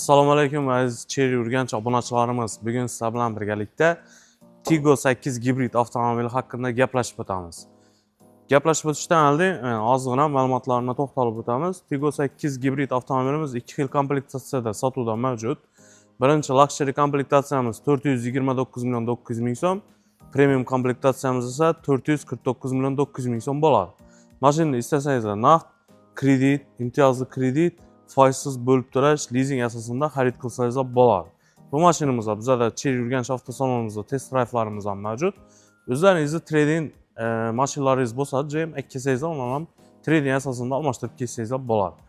Assalomu alaykum, aziz Chery Urganch obunachilarimiz. Bugun sizlar bilan birgalikda Tiggo 8 gibrid avtomobili haqida gaplashib o'tamiz. Gaplashib o'tishdan oldin ozgina ma'lumotlarni to'xtalib o'tamiz. Tiggo 8 gibrid avtomobilimiz ikki xil komplektatsiyada sotuvda mavjud. Birinchi luxury komplektatsiyamiz 429 million 900 ming so'm, premium komplektatsiyamiz esa 449 million 900 ming so'm bo'ladi. Mashinani istasangizlar naqd, kredit, imtiyozli kredit, foizsiz bo'lib to'lash, lizing asosida xarid qilsangizlar bo'ladi. Bu mashinamizda bizada Chery Urganch avtosalonimizda test drive'larimiz ham mavjud. O'zlaringizni trade-in mashinalaringiz bo'lsa, GM akkelsangizlar, uni ham trade-in asosida almashtirib kelsangizlar bo'ladi.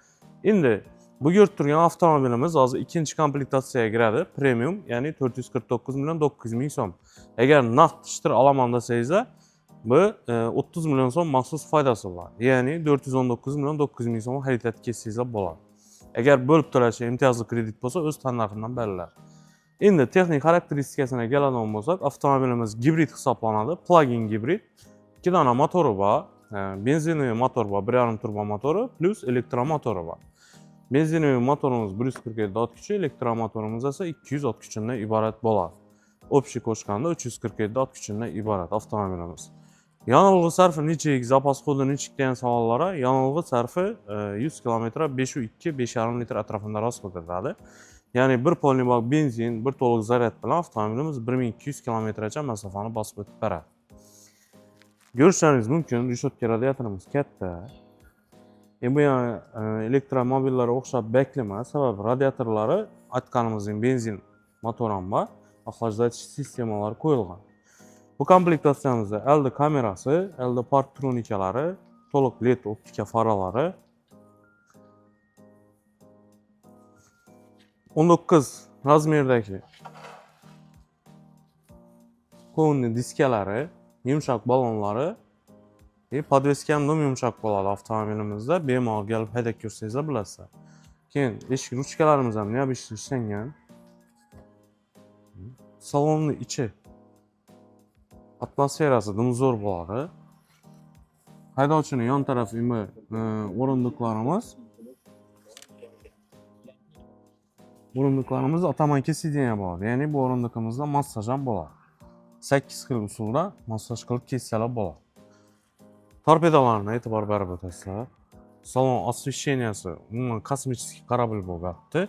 Endi bu ko'rib turgan avtomobilimiz hozir ikkinchi komplektatsiyaga kiradi, premium, ya'ni 449 million 900 ming so'm. Agar naqd ishtir olaman desangizlar, bu 30 million so'm maxsus foydasi bor. Ya'ni 419 million 900 ming so'm xarid etib kelsangizlar bo'ladi. Agar bo'lib to'lash, imtiyozli kredit bo'lsa, o'z tannarxidan beriladi. Endi texnik xarakteristikasına keladigan bo'lsak, avtomobilimiz gibrid hisoblanadi, plug-in gibrid. Ikki dona motori bor, benzinli motor bor, 1,5 turbo motori plus elektromotori bor. Benzinli motorimiz 147 ot kuchi, elektromotorimiz esa 200 ot kuchidan iborat bo'ladi. Общий qo'shganda 347 ot kuchidan iborat avtomobilimiz. Yonilg'i sarfi nechik, запас хода nechik degan savollara, yonilg'i sarfi 100 km 5,2 5,5 litr atrofida расход etadi. Ya'ni bir полный bak benzin, bir to'liq zaryad bilan avtomobilimiz 1200 kilometrgacha masofani bosib o'tib beradi. Ko'rishlaringiz mumkin, решетка radiatorimiz katta. Bu yani elektromobillarga o'xshab bakli emas, sababi radiatorlari aytganimizdek benzin motor ham bor, охлаждающий sistemalar qo'yilgan. Bu komplektatsiyamizda LD kamerasi, LD parktronikalar, to'liq LED optika faralari, 19 razmerdagi kovanli diskalari, yumshoq balonlari и подвеска ham yumshoq bo'ladi avtomobilimizda. Bemalol kelib haydab ko'rsangizlar bilasizlar. Keyin eshik ruchkalarimiz ham необычный ishlangan. Salonni ichi atmosferasi dim zo'r bo'ladi. Haydovchini yon tarafi o'rindiqlarimiz. O'rindiqlarimiz оттоманка сиденья bo'ladi. Ya'ni bu o'rindiqimizda massaj ham bo'ladi. 8 xil usulda massaj qilib ketsalar bo'ladi. Torpedolarni e'tibor berib o'tasizlar. Salon освещения si umuman космический корабль bo'lyapti.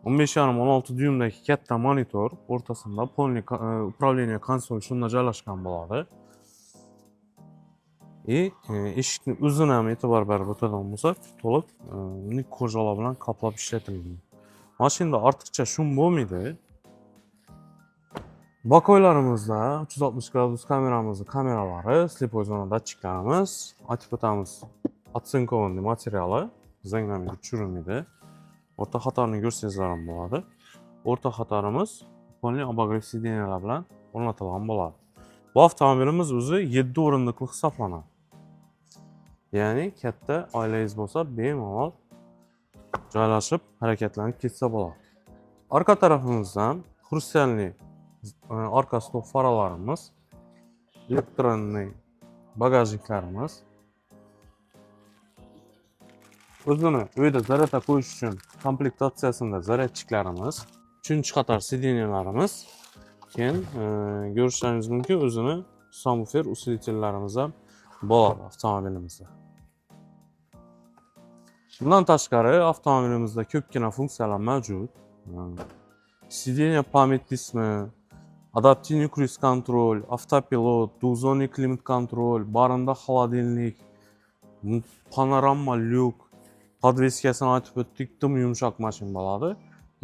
15,5-16 dyumdagi katta monitor, o'rtasida полный управление konsol shunda joylashgan bo'ladi. И eshikni o'zini ham e'tibor berib o'tadigan bo'lsak, to'liq кожа lar bilan qoplab ishlatilgan. Mashinada ortiqcha шум bo'lmaydi. Боковой larimizda 360 gradus kameramizni kameralari, слепой zona datchiklarimiz, aytib o'tamiz, оцинкованный materiali, zanglamaydi, tushirmaydi. O'rta qatorni ko'rsangizlar ham bo'ladi. O'rta qatorimiz полный обогрев сиденья lar bilan o'rnatilgan bo'ladi. Bu avtomobilimiz o'zi 7 o'rindiqli hisoblanadi. Ya'ni katta oilangiz bo'lsa, bemalol joylashib, harakatlanib ketsa bo'ladi. Orqa tarafimizdan хрустальный orqa stop faralarimiz, электронный bagajniklarimiz. O'zini uyda zaryadga qo'yish uchun komplektatsiyasida zaryadchiklarimiz, uchinchi qator сиденья larimiz. Keyin ko'rishlaringiz mumkin, o'zini subwoofer усилитель larimiz ham bo'ladi avtomobilimizda. Bundan tashqari avtomobilimizda ko'pgina funksiyalar mavjud. Сиденья память deysizmi, адаптивный круиз контроль, автопилот, двухзонный климат контроль, barında холодильник, panorama lyuk, подвеска sini aytib o'tdik, dim yumshoq mashina bo'ladi.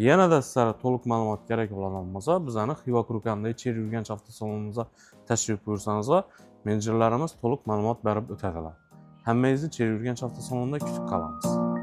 Yanada sizlarga to'liq ma'lumot kerak bo'ladigan bo'lsa, bizani Xiva Kurkandagi Chery Urganch avtosalonimizga tashrif buyursangizlar, menejerlarimiz to'liq ma'lumot berib o'tadilar. Hammangizni Chery Urganch avtosalonida kutib qolamiz.